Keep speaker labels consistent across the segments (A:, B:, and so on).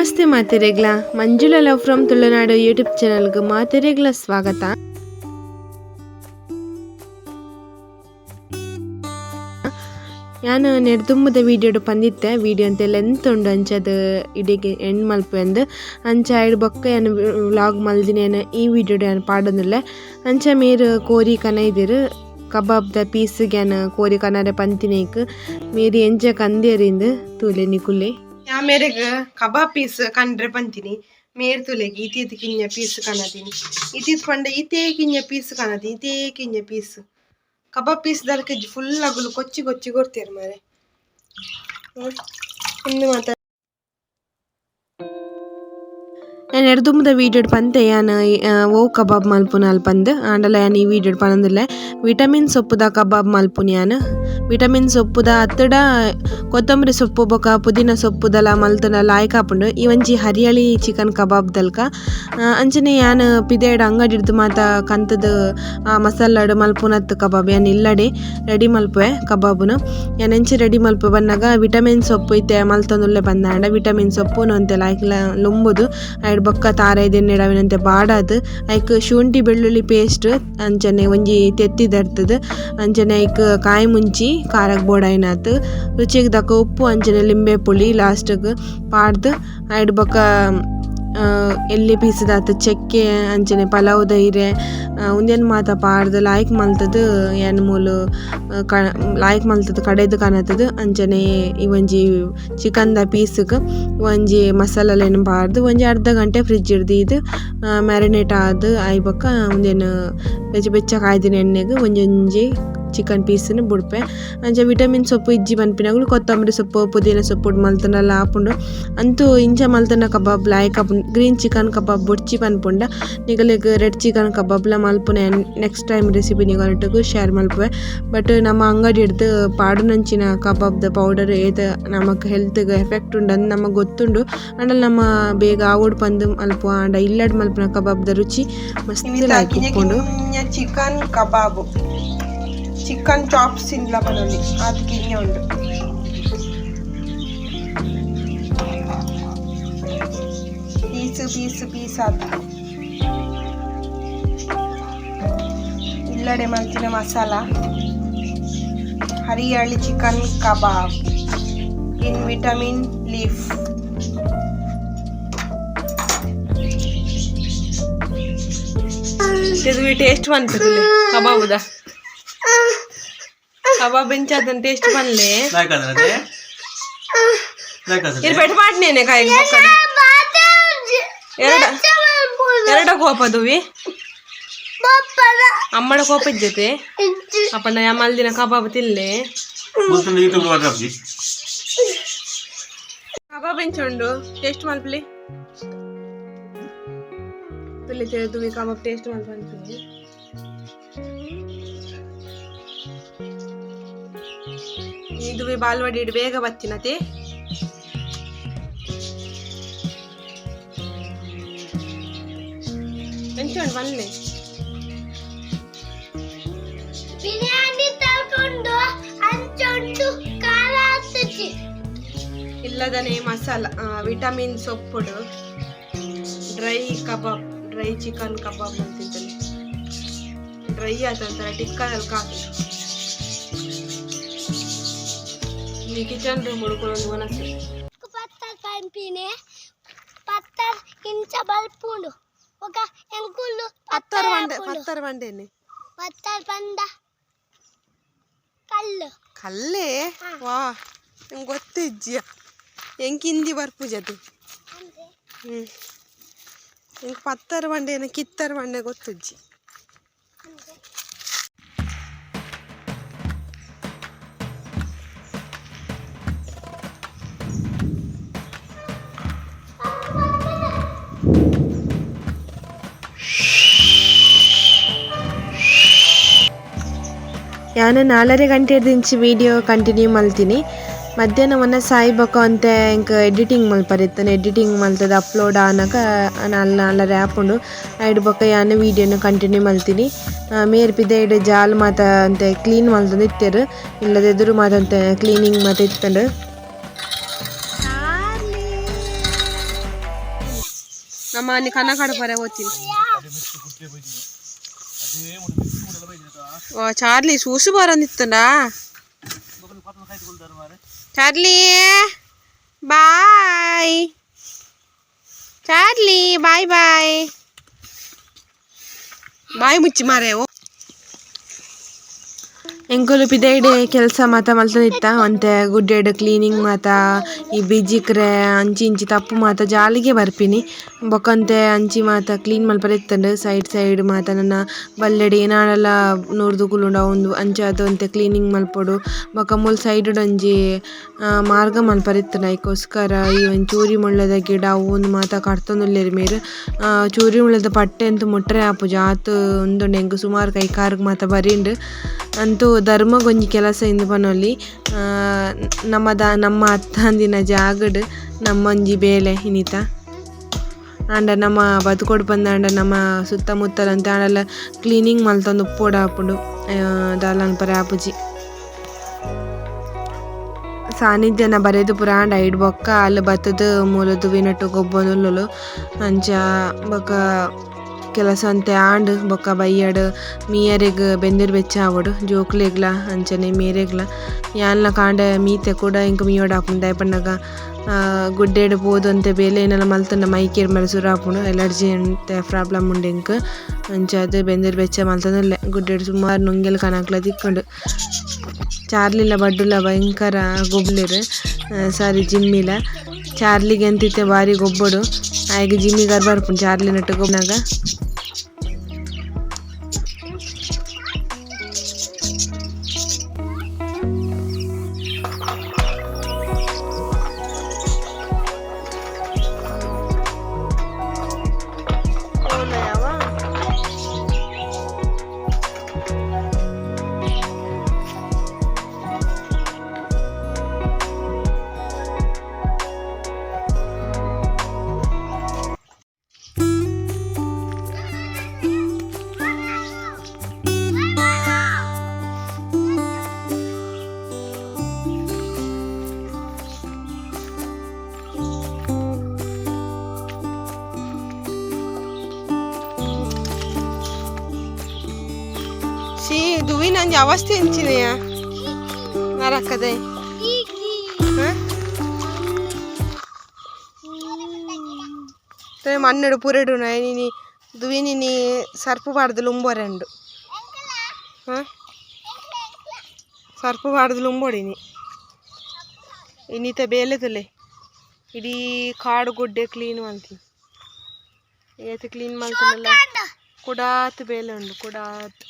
A: Namaste ಮಾತೆರೆಗ್ಲ, Manjula love from Tulunadu YouTube ಚಾನಲ್ಗೆ ಮಾತೆರೆಗ್ಲ ಸ್ವಾಗತ. ಯಾನು ನೆಡ್ದುಂಬದ ವೀಡಿಯೋಡು ಪಂದಿತ್ತೆ, ವೀಡಿಯೋ ಅಂತೆ ಲೆಂತ್ ಉಂಡು ಅಂಚದ ಇಡಿಗೆ ಎಂಡ್ ಮಲ್ಪು ಅಂಚ ಐಡ್ ಬೊಕ್ಕ ಯಾನು ವ್ಲಾಗ್ ಮಲ್ದಿನೇನು ಈ ವೀಡಿಯೋಡು ಯಾನು ಪಾಡೊಂದುಲ್ಲೆ. ಅಂಚ ಮೇರು ಕೋರಿ ಕನೈದೆರ್ ಕಬಾಬ್ದ ಪೀಸ್ಗೆ ಯಾನು ಕೋರಿ ಕನರೆ ಪಂತಿನೇಕ್ ಮೇರು ಎಂಚ ಕಂದೇರಿಂದು ತೂಲೆ ನಿಕುಲೆ.
B: ಯಾ ಮೇರೆಗ್ ಕಬಾಬ್ ಪೀಸ್ ಕಂಡ್ರೆ ಪಂತಿನಿ ಮೇರ್ ತುಲೆಗ್ ಇತೀತ್ ಕಿಂಜ ಪೀಸ್ ಕನದಿನಿ ಇತೀತ್ ಪಂಡ ಇತೇ ಕಿಂಜ ಪೀಸ್ ಕನದಿನಿ ಇತೇ ಕಿಂಜ ಪೀಸ್ ಕಬಾಬ್ ಪೀಸ್ ದಲ್ಕೆಜ್ ಫುಲ್ ಅಗುಲು ಕೊಚ್ಚಿ ಕೊಚ್ಚಿ ಕೊಡ್ತೇರು ಮಾರೆ. ಇಂದು ಮಾತ
A: ಯಾನ್ ಎಡ್ದುಂಬುದ ವೀಡಿಯೋಡ್ ಪಂತೆ ಯಾನ್ ಓ ಕಬಾಬ್ ಮಲ್ಪುನ ಅಲ್ಪಂದ್ ಆಂಡಲ ಯಾನ್ ಈ ವೀಡಿಯೋಡ್ ಪನೊಂದುಲ್ಲೆ. ವಿಟಮಿನ್ ಸೊಪ್ಪುದ ಕಬಾಬ್ ಮಲ್ಪುನಿ ಯಾನ್. ವಿಟಮಿನ್ ಸೊಪ್ಪುದ ಅತ್ತಡ ಕೊತ್ತಂಬರಿ ಸೊಪ್ಪು ಬೊಕ ಪುದೀನ ಸೊಪ್ಪುದಲ ಮಲ್ತುಂಡ ಲಾಯ್ಕ್ ಆಪುಂಡು. ಈ ಒಂಜಿ ಹರಿಯಳಿ ಚಿಕನ್ ಕಬಾಬ್ ದಲ್ಕ. ಅಂಚನೆ ಯಾನ್ ಪಿದಯ್ಡ್ ಅಂಗಡಿಡ್ದು ಮಾತ ಕಂತುದು ಮಸಾಲಡ್ ಮಲ್ಪುನತ್ ಕಬಾಬ್ ಯಾನ್ ಇಲ್ಲಡೆ ರೆಡಿ ಮಲ್ಪುವೆ ಕಬಾಬುನು. ಯಾನ್ ಎಂಚ ರೆಡಿ ಮಲ್ಪುವೆ ಬನ್ನಗ ವಿಟಮಿನ್ ಸೊಪ್ಪು ಇತ್ತೆ ಮಲ್ತೊಂದುಲ್ಲೆ ಪಂದಾಂಡ ವಿಟಮಿನ್ ಸೊಪ್ಪುನು ಒಂತೆ ಲಾಯ್ಕ್ಲ ಲುಂಬುದು ಐಡ್ ಬೊಕ್ಕ ತಾರಾಯಿದ ಎಣ್ಣೆಡ್ ಅವೆನಂತೆ ಬಾಡಾದ್ ಐಕ್ ಶುಂಠಿ ಬೆಳ್ಳುಳ್ಳಿ ಪೇಸ್ಟ್ ಅಂಚನೆ ಒಂಜಿ ತೆತ್ತಿ ದರ್ತುದು ಅಂಚನೆ ಐಕ್ ಕಾಯಿ ಮುಂಚಿ ಖಾರಗ್ ಬೋಡಾಯಿನಾತ್ ರುಚಿಗ್ ದಕ್ಕ ಉಪ್ಪು ಅಂಚನೆ ಲಿಂಬೆ ಪುಳಿ ಲಾಸ್ಟ್ಗ್ ಪಾಡ್ದ್ ಐಡ್ ಬೊಕ್ಕ ಎಲ್ಯ ಪೀಸ್ದಾತ್ ಚಕ್ಕೆ ಅಂಚನೆ ಪಲಾವುದ ಇರೆ ಉಂದೆನ್ ಮಾತ ಪಾಡ್ದ್ ಲಾಯ್ಕ್ ಮಲ್ತುದು ಯಾನ್ ಮೂಲು ಲಾಯ್ಕ್ ಮಲ್ತುದು ಕಡೆದ್ ಕನತುದು ಅಂಚನೆ ಈ ಒಂಜಿ ಚಿಕನ್ ದ ಪೀಸ್ಗ್ ಒಂಜಿ ಮಸಾಲೆಲೆನ್ ಪಾಡ್ದ್ ಒಂಜಿ ಅರ್ಧ ಗಂಟೆ ಫ್ರಿಜ್ ಡ್ ದೀದ್ ಮ್ಯಾರಿನೇಟ್ ಆದ್ ಆಯಿ ಬೊಕ್ಕ ಉಂದೆನ್ ಬೆಚ್ಚ ಬೆಚ್ಚ ಕಾಯ್ದಿನ ಎಣ್ಣೆಗ್ ಒಂಜೊಂಜಿ ಚಿಕನ್ ಪೀಸ್ನ್ ಬುಡ್ಪೆ. ಅಂಚ ವಿಟಮಿನ್ ಸೊಪ್ಪು ಇಜ್ಜಿ ಪನ್ಪಿನಗುಲು ಕೊತ್ತಂಬರಿ ಸೊಪ್ಪು ಪುದೀನ ಸೊಪ್ಪು ಮಲ್ತುಂಡಲ ಆಪುಂಡು. ಅಂತೂ ಇಂಚ ಮಲ್ತುಂಡ ಕಬಾಬ್ ಲಾಯ್ಕ್ ಆಪುಂಡು. ಗ್ರೀನ್ ಚಿಕನ್ ಕಬಾಬ್ ಬೊಡ್ಚಿ ಪನ್ಪುಂಡ ನಿಗಲೆಗ್ ರೆಡ್ ಚಿಕನ್ ಕಬಾಬ್ಲ ಮಲ್ಪುನೆ ನೆಕ್ಸ್ಟ್ ಟೈಮ್ ರೆಸಿಪಿ ನಿಗಲೆಗ್ ಶೇರ್ ಮಲ್ಪುವೆ. ಬಟ್ ನಮ್ಮ ಅಂಗಡಿಡ್ದು ಪಾಡುನಂಚಿನ ಕಬಾಬ್ದ ಪೌಡರ್ ಏತ್ ನಮಕ್ ಹೆಲ್ತ್ಗ್ ಎಫೆಕ್ಟ್ ಉಂಡು ನಮಕ್ ಗೊತ್ತುಂಡು. ಆಂಡಲ ನಮ ಬೇಗ ಆವೊಡು ಪಂದ್ ಮಲ್ಪುವ. ಆಂಡ ಇಲ್ಲಡ್ ಮಲ್ಪುನ ಕಬಾಬ್ದ ರುಚಿ ಮಸ್ತ್ ಲಾಯ್ಕ್ ಉಪ್ಪುಂಡು.
B: ಚಿಕನ್ ಕಬಾಬ್ ಚಿಕನ್ ಚಾಪ್ಸ್ ಇಂದ್ಲ ಪನೊಲಿ ಆತ್ ಕಿಂಜ ಉಂಡು. ಪೀಸ್ ಪೀಸ್ ಪೀಸ್ ಆತ್ ಇಲ್ಲಡೆ ಮಲ್ತಿನ masala Hariyali chicken kebab in vitamin leaf.
A: ಇದು ಟೇಸ್ಟ್ ಪನ್ಪುದಿಲ್ಲ ಕಬಾಬುದ ಕಬಾಬ್ ಎಂಚ ಟೇಸ್ಟ್ ಪನ್ಲೆ ಇರ್ ಬೆಟ್ ಪಾಡ್ನೇನೆ ಕಾಯಿಗೆ ಬೊಕ್ಕಡ ಎರಡ ಎರಡ ಕೋಪ ದುವಿ ಅಮ್ಮಡ ಕೋಪ ಇಜ್ಜತೆ ಅಪ್ಪಣ್ಣ ಯಮಲ್ದಿನ ಕಬಾಬ್ ತಿನ್ಲೆ ಕಬಾಬ್ ಎಂಚ ಉಂಡು ಟೇಸ್ಟ್ ಮಲ್ಪಲಿ ತುಲಿ ತುವಿ ಕಬಾಬ್ ಟೇಸ್ಟ್ ಮಲ್ಪಂತೀನಿ. ಇದುವೆ ಬಾಲ್ವಾಡಿ ಬೇಗ ಬತ್ತಿನತೆ. ಎಂಚ ಉಂಡು ಪನ್ಲೆ.
C: ಬಿರಿಯಾನಿ ತಗೊಂಡು ಅಂಚುಂಡು ಖಾರ ಹಾಕ್ತತಿ.
B: ಇಲ್ಲದನೆ ಮಸಾಲ ವಿಟಮಿನ್ ಸೊಪ್ಪುಡು dry kebab dry chicken kebab ಅಂತಿದ್ದನೆ ಡ್ರೈ ಆತಂತರ ಟಿಕ್ಕದಲ್ಲಿ ಕಾತು ಈ ಕಿಚನ್ ರೂಮ್ ಹುಡುಕೊಂಡು ಒನಸು.
C: ಪತ್ತರ್ ಪಂಪಿನೆ ಪತ್ತರ್ ಇಂಚ ಬಲ್ಪುಂಡು ఒక ಎಂಕುಲು
B: ಪತ್ತರ್ ಬಂಡೆ ಪತ್ತರ್ ಬಂಡೇನೆ
C: ಪತ್ತರ್ ಬಂದ ಕಲ್ಲು
B: ಕಲ್ಲೇ ವಾ ನಂಗೆ ಗೊತ್ತಿಜ್ಜಿಯ ಎಂಕ್ ಹಿಂದಿ ಬರ್ಪುಜದು.
C: ಅಂದ್ರೆ
B: ಎಂಕ್ ಪತ್ತರ್ ಬಂಡೇನ ಕಿತ್ತರ್ ಬಂಡೆ ಗೊತ್ತುಜ್ಜಿ.
C: ಅಂದ್ರೆ
A: ಯಾನ್ ನಾಲರೆ ಗಂಟೆಡ್ದಿಂಚಿ ವೀಡಿಯೋ ಕಂಟಿನ್ಯೂ ಮಲ್ತಿನಿ. ಮಧ್ಯಾಹ್ನ ಒನ ಸಾಯಿ ಬೊಕ ಒಂತೆ ಎಂಕ್ ಎಡಿಟಿಂಗ್ ಮಲ್ಪರೆ ಇತ್ತುಂಡು. ಎಡಿಟಿಂಗ್ ಮಲ್ತುದು ಅಪ್ಲೋಡ್ ಆನಗ ನಾಲ್ ನಾಲರೆ ಆಪುಂಡು. ಐಡ್ ಬೊಕ ಯಾನ್ ವೀಡಿಯೋನು ಕಂಟಿನ್ಯೂ ಮಲ್ತಿನಿ. ಮೇರ್ ಪಿದಯ್ಡ್ ಜಾಲ್ ಮಾತ ಒಂತೆ ಕ್ಲೀನ್ ಮಲ್ತೊಂದು ಇತ್ತೆರ್. ಇಲ್ಲದ ಎದುರು ಮಾತ ಒಂತೆ ಕ್ಲೀನಿಂಗ್ ಮಾತ ಇತ್ತುಂಡು.
B: ನಮ್ಮ ಕನ ಕಡಪರೆ ಹೋಗ್ತೀನಿ. ಓ ಚಾರ್ಲಿ ಸೂಸು ಬರೋಂದಿತ್ತಂಡ. Charlie bye, Charlie bye bye bye ಮುಚ್ಚಿ ಮಾರೆ.
A: ಎಂಕುಲು ಪಿದೈಡ್ ಕೆಲಸ ಮಾತ ಮಲ್ತೊಂದಿತ್ತ. ಒಂತೆ ಗುಡ್ಡೆಡ್ ಕ್ಲೀನಿಂಗ್ ಮಾತ, ಈ ಬಿಜಿಕ್ರೆ ಅಂಚಿ ಇಂಚಿ ತಪ್ಪು ಮಾತ ಜಾಲಿಗೆ ಬರ್ಪಿನಿ. ಬೊಕಂತೆ ಅಂಚಿ ಮಾತ ಕ್ಲೀನ್ ಮಲ್ಪರೆ ಇತ್ತಂಡು. ಸೈಡ್ ಸೈಡ್ ಮಾತ ನನ ಬಲ್ಲೆಡ್ ಏನಾಂಡಲ ನೂರ್ದು ಕುಲ್ಲುಂಡ ಉಂದು ಅಂಚಾದ್ ಒಂತೆ ಕ್ಲೀನಿಂಗ್ ಮಲ್ಪೊಡು. ಬೊಕ ಮೂಲು ಸೈಡ್ ಒಂಜಿ ಮಾರ್ಗ ಮಲ್ಪರೆ ಇತ್ತಂಡು. ಐಕೋಸ್ಕರ ಈ ಒಂಜಿ ಚೂರಿ ಮುಳ್ಳದ ಗಿಡ ಅವು ಉಂದು ಮಾತ ಕಡ್ತೊಂದುಲ್ಲೆರ್ ಮೇರ್. ಚೂರಿ ಮುಳ್ಳದ ಪಟ್ಟೆ ಅಂತೂ ಮುಟ್ರೆ ಆಪುಜಿ ಆತ್ ಉಂದುಂಡು. ಎಂಕ್ ಸುಮಾರು ಕೈ ಕಾರ್ಗ್ ಮಾತ ಬರಿಂಡು. ಅಂತೂ ಧರ್ಮಗೊಂಜಿ ಕೆಲಸ ಇಂದು ಪನೊಲಿ. ನಮ್ಮದ ನಮ್ಮ ಅತ್ತಾಂದಿನ ಜಾಗಡ್ ನಮ್ಮೊಂಜಿ ಬೇಲೆ ಇನಿತ. ಆಂಡ ನಮ್ಮ ಬದುಕೊಡು ಪಂದಾಂಡ ನಮ್ಮ ಸುತ್ತಮುತ್ತಲಂತೆ ಆಂಡಲ ಕ್ಲೀನಿಂಗ್ ಮಲ್ತೊಂದು ಉಪ್ಪೊಡಾಪುಂಡು. ದಾಲ ಅನ್ಪರೆ ಆಪುಜಿ. ಸಾನ್ನಿಧ್ಯನ ಬರೆದು ಪೂರ ಆಂಡ ಐಡ್ ಬೊಕ್ಕ ಅಲ್ ಬತ್ತುದು ಮೂಲು ದುವಿನೊಟ್ಟು ಗೊಬ್ಬೊಂದುಲ್ಲೊಲು. ಅಂಚ ಬೊಕ ಕೆಲಸ ಅಂತೆ ಆಂಡ್. ಬೊಕ್ಕ ಬಯ್ಯಡ್ ಮೀಯರೆಗ್ ಬೆಂದಿರ್ ಬೆಚ್ಚ ಆವೊಡು ಜೋಕ್ಲೆಗ್ಲ ಅಂಚನೆ ಮೇರೆಗ್ಲ. ಯಾನ್ಲ ಕಾಂಡೆ ಮೀತೆ ಕೂಡ ಎಂಕ್ ಮೀಯೊಡಾಪುಂಡು. ದಾಯೆ ಪನ್ನಗ ಗುಡ್ಡೆಡ್ ಪೋದು ಒಂತೆ ಬೇಲೆ ಏನೆಲ್ಲ ಮಲ್ತುಂಡ ಮೈಕೇರ್ ಮರ ಸುರು ಆಪುಂಡು. ಎಲರ್ಜಿ ಅಂತೆ ಪ್ರಾಬ್ಲಮ್ ಉಂಡು ಎಂಕ್. ಅಂಚಾದ್ ಬೆಂದಿರ್ ಬೆಚ್ಚ ಮಲ್ತೊಂದುಲ್ಲೆ. ಗುಡ್ಡೆಡ್ ಸುಮಾರು ನುಂಗೆಲ್ ಕನಕ್ಲ ತಿಕ್ಕುಂಡು. ಚಾರ್ಲಿಲ ಬಡ್ಡುಲ ಭಯಂಕರ ಗೊಬ್ಲೆರ್. ಸಾರಿ ಜಿಮ್ಮಿಲ ಚಾರ್ಲಿಗೆ ಅಂತಿತ್ತೆ ಬಾರಿ ಗೊಬ್ಬೊಡು. ಆಯೆ ಜಿಮ್ಮಿಗಾರ್ ಬರ್ಪುಂಡು ಚಾರ್ಲಿ ನಟ್ಟು ಗೊಬ್ಬುನಗ.
B: ಸಿ ದುವಿನಂಜಿ ಅವಸ್ಥೆ ಎಂಚಿನೆಯ ನರಕದೆ. ಮಣ್ಣುಡು ಪುರೆಡು ನೀನಿ ದುವಿನಿನಿ ಸರ್ಪು ಪಾಡ್ದು ಲುಂಬೋರೆಂಡು. ಸರ್ಪು ಪಾಡ್ದು ಲುಂಬೋಡಿನಿ ಇನ್ನಿತ ಬೇಲೆ ತುಲೆ ಇಡೀ ಕಾಡು ಗುಡ್ಡೆ ಕ್ಲೀನ್ ಮಲ್ತಿ. ಏತ್ ಕ್ಲೀನ್ ಮಲ್ತನಲ್ಲ ಕುಡಾತ್ ಬೇಲೆ ಉಂಡು ಕುಡಾತ್.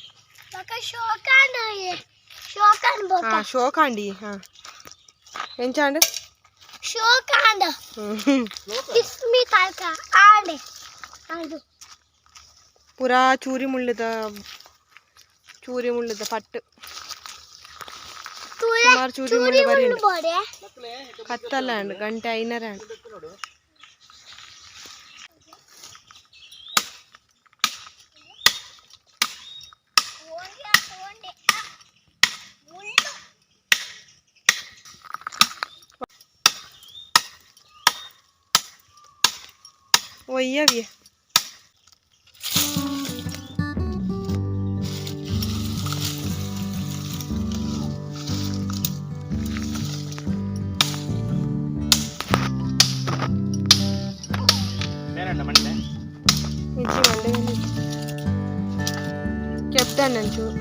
B: ಶೋಕಾಂಡಿ. ಹಾ ಎಂಚಾಂಡ್
C: ಶೋಕಾಂಡ ಕಿಸ್ಮಿ ತಾಲ್ಕ ಆಂಡೆ ಆಂಡು.
B: ಪೂರಾ ಚೂರಿ ಮುಳ್ಳುದ ಚೂರಿ ಮುಳ್ಳುದ ಪಟ್ಟು ಸುಮಾರು ಚೂರಿ ಮುಳ್ಳು ಬರಿ ಕತ್ತಲ್ಲ ಅಂಡ್ ಗಂಟೆ ಐನರ ಅಂಡ್. ಒಯ್ಯವಿ. ಇಜ್ಜಿ ಮಂಡೆ ಕೆಪ್ತಾನೆ ಒಂಚೂರು.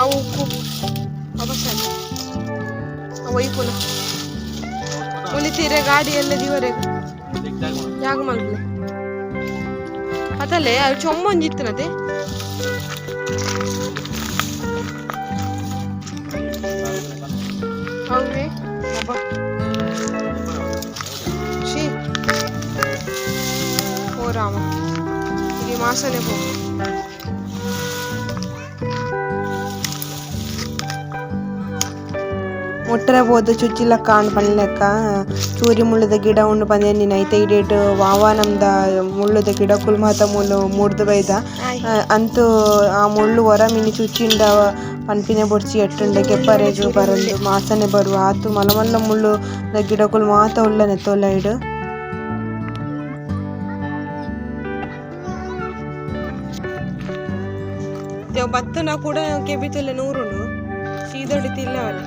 B: ಅವು ಉಕ್ಕು ಅವಸಾನ ಅವು ಒಯ್ಪುನ ಉಳಿತೀರೆ ಗಾಡಿ ಎಲ್ಲ ದಿವರೆಗೆ ಜಾಗ ಮಲ್ಪಲೆ ಅದಲ್ಲೇ ಅದು ಚೊಮ್ಮೊಂಜಿತ್ತನತೆ. ಹೌದೇ ಅಬ್ಬ she ಓ ರಾಮ, ಇಡೀ ಮಾಸನೆ ಪೋ.
A: ಮುಟ್ಟರೆ ಪೋದು ಚುಚ್ಚಿಲಕ್ಕ ಆಂಡ್ ಪನ್ಲೆಕ್ಕ ಚೂರಿ ಮುಳ್ಳುದ ಗಿಡ ಉಂಡು ಪಂದ್ ಎನ್ನಿನ ಐತ ಇಡೀಟ್ ವಾವಾ ನಮ್ದ ಮುಳ್ಳುದ ಗಿಡಕುಲು ಮಾತ ಮೂಲು ಮೂಡ್ದು ಬೈದ. ಅಂತೂ ಆ ಮುಳ್ಳು ಒರ ಮಿನಿ ಚುಚ್ಚಿಂಡ ಪನ್ಪಿನ ಬೊರ್ಚಿ ಎಟ್ಟುಂಡ ಕೆಪ್ಪರೆಗ್ ಬರಂದು ಮಾಸನೆ ಬರುವ ಆತು ಮಲ್ಲ ಮಲ್ಲ ಮುಳ್ಳು ಗಿಡಕುಲು ಮಾತ ಉಲ್ಲನೆ ತೋಲೈಡ್.
B: ದೇವ್ ಬತ್ತನ ಕೂಡ ಕೆಬಿತುಲ್ಲ ನೂರುಂಡು ಸೀದೊಡಿ ತಿಲ್ಲವಲ್ಲ.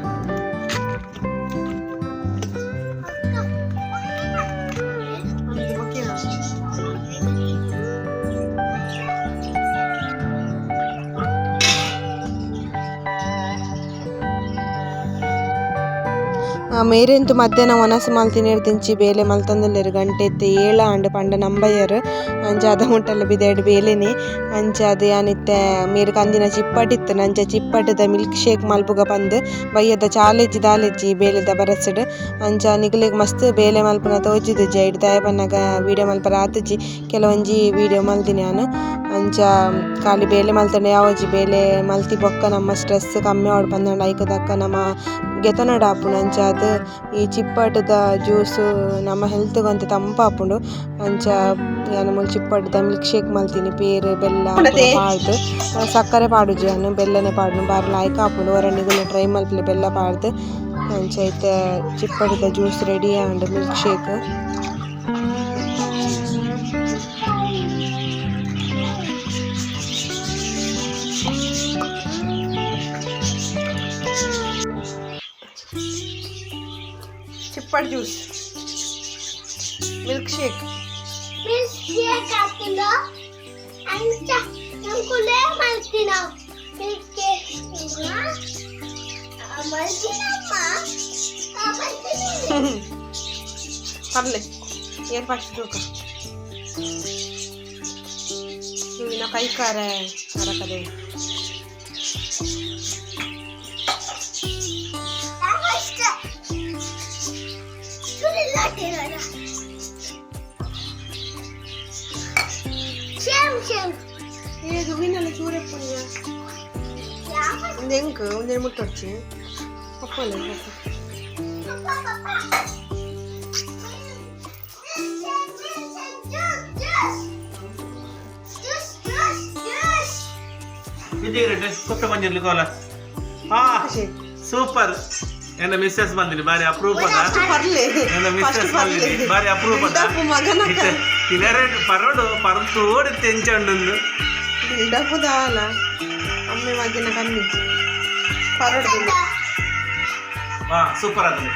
A: ಮೇರೆಂತು ಮಧ್ಯಾಹ್ನ ವನಸ್ ಮಲ್ತಿನೆಡ್ದಿಂಚಿ ಬೇಲೆ ಮಲ್ತೊಂದುಲ್ಲೆರ್ ಗಂಟೆ ಇತ್ತೆ 7 ಆಂಡ್ ಪಂಡ ನಂಬಯ್ಯರ್. ಅಂಚ ಅದ ಮುಟ್ಟಲ ಬಿದೆಡ್ ಬೇಲೆನೆ. ಅಂಚ ಅದು ಯಾನಿತ್ತೆ ಮೇರ್ ಕಂದಿನ ಚಿಪ್ಪಟ್ ಇತ್ತುಂಡು ಅಂಚ ಚಿಪ್ಪಟದ ಮಿಲ್ಕ್ ಶೇಕ್ ಮಲ್ಪುಗ ಪಂದ್ ಬಯ್ಯದ ಚಾಲೆಜ್ಜಿ ದಾಲೆಜ್ಜಿ ಬೇಲೆದ ಬರಸ್ಡ್. ಅಂಚ ನಿಗಲೆಗ್ ಮಸ್ತ್ ಬೇಲೆ ಮಲ್ಪುನ ತೋಜಿದಿಜ್ಜಿ ಐಟ್ ದಾಯೆ ಪನ್ನಗ ವೀಡಿಯೋ ಮಲ್ಪರ ಆತಿಜಿ ಕೆಲವೊಂಜಿ ವೀಡಿಯೋ ಮಲ್ದಿನಿ ಯಾನ್. ಅಂಚ ಖಾಲಿ ಬೇಲೆ ಮಲ್ತಂಡ ಯಾವೊಜಿ ಬೇಲೆ ಮಲ್ತಿ ಬೊಕ್ಕ ನಮ್ಮ ಸ್ಟ್ರೆಸ್ ಕಮ್ಮಿ ಆವೊಡು ಪಂದಂಡ ಐಕ್ ತಕ್ಕ ನಮ ಗೆತೊನೊಡು ಆಪುಂಡು. ಅಂಚಾದ್ ಈ ಚಿಪ್ಪಟದ ಜ್ಯೂಸ್ ನಮ್ಮ ಹೆಲ್ತ್ ಗ್ ಒಂತೆ ತಂಪಾಪುಂಡು. ಅಂಚ ಯಾನ್ ಮೂಲು ಚಿಪ್ಪಟದ ಮಿಲ್ಕ್ ಶೇಕ್ ಮಲ್ತಿನಿ ಪೇರ್ ಬೆಲ್ಲ ಪಾಡ್ದ್ ಸಕ್ಕರೆ ಪಾಡುಜಿ ಯಾನ್ ಬೆಲ್ಲನೆ ಪಾಡುನು ಬಾರಿ ಲಾಯ್ಕ್ ಆಪುಂಡು. ಒರ ನಿಗುಲು ಟ್ರೈ ಮಲ್ಪುಲೆ ಬೆಲ್ಲ ಪಾಡ್ದ್. ಅಂಚ ಇತ್ತೆ ಚಿಪ್ಪಟದ juice ready and milkshake.
B: ಚಿಪ್ಪಡ್ juice milk shake
C: milk shake ಹಾಕಿಲ್ಲ ಅಂಚ ನಂಕುಲೇ ಮಲ್ತಿನ ಮಿಲ್ಕ್ ಶೇಕ್ ಮಲ್ತಿನಮ್ಮ ಮಲ್ತಿನ.
B: ಪರ್ಲೆ ಏರ್ ಫಸ್ಟ್ ತೂಕ ಇನ್ನ ಕೈ ಕಾರ ಅರಕದೆ. ಏದು ಮೀನೆಲ್ಲ ಚೂರೆ ಪುಣ್ಯ ಒಂದು ಎಂಕ್ ಒಂದೇನು ಮುಟ್ಟೊಡ್ಚಿ ಪಪ್ಪಲ್ಲ ಪಪ್ಪ.
D: ವಿಜಯ್ ಕೊಪ್ಪೆ ಮಂಜಿರ್ಲಿ ಕೋಲ. ಹಾ ಸೂಪರ್. ಎನ್ನ ಮಿಸ್ಸಸ್ ಬಂದಿನಿ ಬಾರಿ ಅಪರೂಪದ.
B: ಪರ್ಲೆ
D: ಎನ್ನ ಮಿಸ್ಸಸ್ ಬಂದಿನಿ ಬಾರಿ ಅಪರೂಪದ.
B: ಮಗನ
D: ತಿನರೆ ಪರೋಡು ಪರಂತೋಡಿ ತೆಂಚಂಡು.
B: ಬಿಲ್ಡಪ್ ದಾಲ ಅಮ್ಮೆ ಮಗಿನ ಕಮ್ಮಿ ಪರೋಡು.
D: ಹಾ ಸೂಪರ್ ಆತದೆ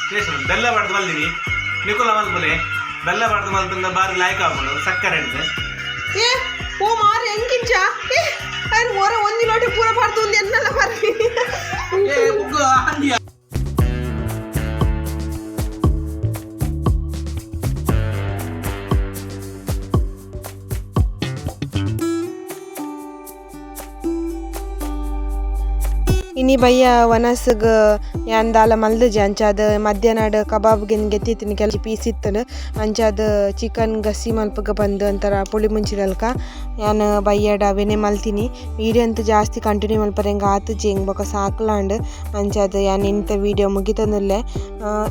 D: ಟೇಸ್ಟ್. ಬೆಲ್ಲ ಬಾರ್ದು ಮಲ್ದಿನಿ ನಿಕೋಲ ಮಲ್ಪುಲೆ ಬೆಲ್ಲ ಬಾರ್ದು ಮಲ್ತಂದ ಬಾರಿ ಲಾಯ್ಕ್ ಆಪುಂಡು ಸಕ್ಕರೆ ಹಿಡ್ದು.
B: ಏ ಓ ಮಾರಿ ಎಂಕಿಂಚ ಏ ಅಯ್ಯ ಹೊರ ಒಂದು ಲೋಟ ಪೂರ ಬಾರ್ದು ಒಂದು ಎನ್ನಲ್ಲ ಬರ್ರಿ.
D: ಏ ಉಗ್ಗು ಆಂದಿಯ.
A: ಇನಿ ಬಯ್ಯ ವನಸ್ಗ್ ಯಾನ್ ದಾಲ ಮಲ್ದಿಜಿ. ಅಂಚಾದ್ ಮಧ್ಯಾಹ್ನಡ್ ಕಬಾಬ್ ಗಿನ್ ಗೆತ್ತಿತ್ತಿನಿ ಕೆಲವು ಪೀಸ್ ಇತ್ತುಂಡು. ಅಂಚಾದ್ ಚಿಕನ್ ಗಸಿ ಮಲ್ಪುಗ ಪಂದ್ ಒಂಥರ ಪುಳಿ ಮುಂಚಿದಲ್ಕ ಯಾನ್ ಬಯ್ಯಡ್ ಅವೆನೆ ಮಲ್ತಿನಿ. ವೀಡಿಯೋ ಅಂತೂ ಜಾಸ್ತಿ ಕಂಟಿನ್ಯೂ ಮಲ್ಪರೆ ಎಂಕ್ ಆತುಜಿ ಎಂಕ್ ಬೊಕ ಸಾಕ್ಲಾಂಡ್. ಅಂಚಾದ್ ಯಾನ್ ಇಂತ ವೀಡಿಯೋ ಮುಗಿತೊಂದುಲ್ಲೆ.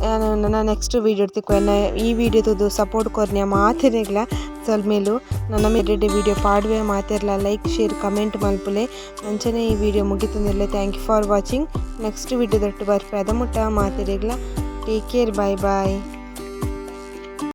A: ಯಾನ್ ನನ ನೆಕ್ಸ್ಟ್ ವೀಡಿಯೋ ತಿಕ್ಕುವೆ. ಎನ್ನ ಈ ವೀಡಿಯೋ ತೂದು ಸಪೋರ್ಟ್ ಕೊರ್ನ್ಯ ಮಾತೆರೆಗ್ಲ ಸೊಲ್ಮೆಲು. ನನ ಮೇರೆಡ್ ವೀಡಿಯೋ ಪಾಡುವೆ. ಮಾತೆರ್ಲ ಲೈಕ್ ಶೇರ್ ಕಮೆಂಟ್ ಮಲ್ಪುಲೆ. ಅಂಚನೆ ಈ ವೀಡಿಯೋ ಮುಗಿತೊಂದುಲ್ಲೆ. Thank you for watching. Next video ದೊಟ್ಟು ಬರ್ಪೆ ಅದ ಮುಟ್ಟ ಮಾತೆರೆಗ್ಲ ಟೇಕ್ ಕೇರ್ ಬಾಯ್ ಬಾಯ್.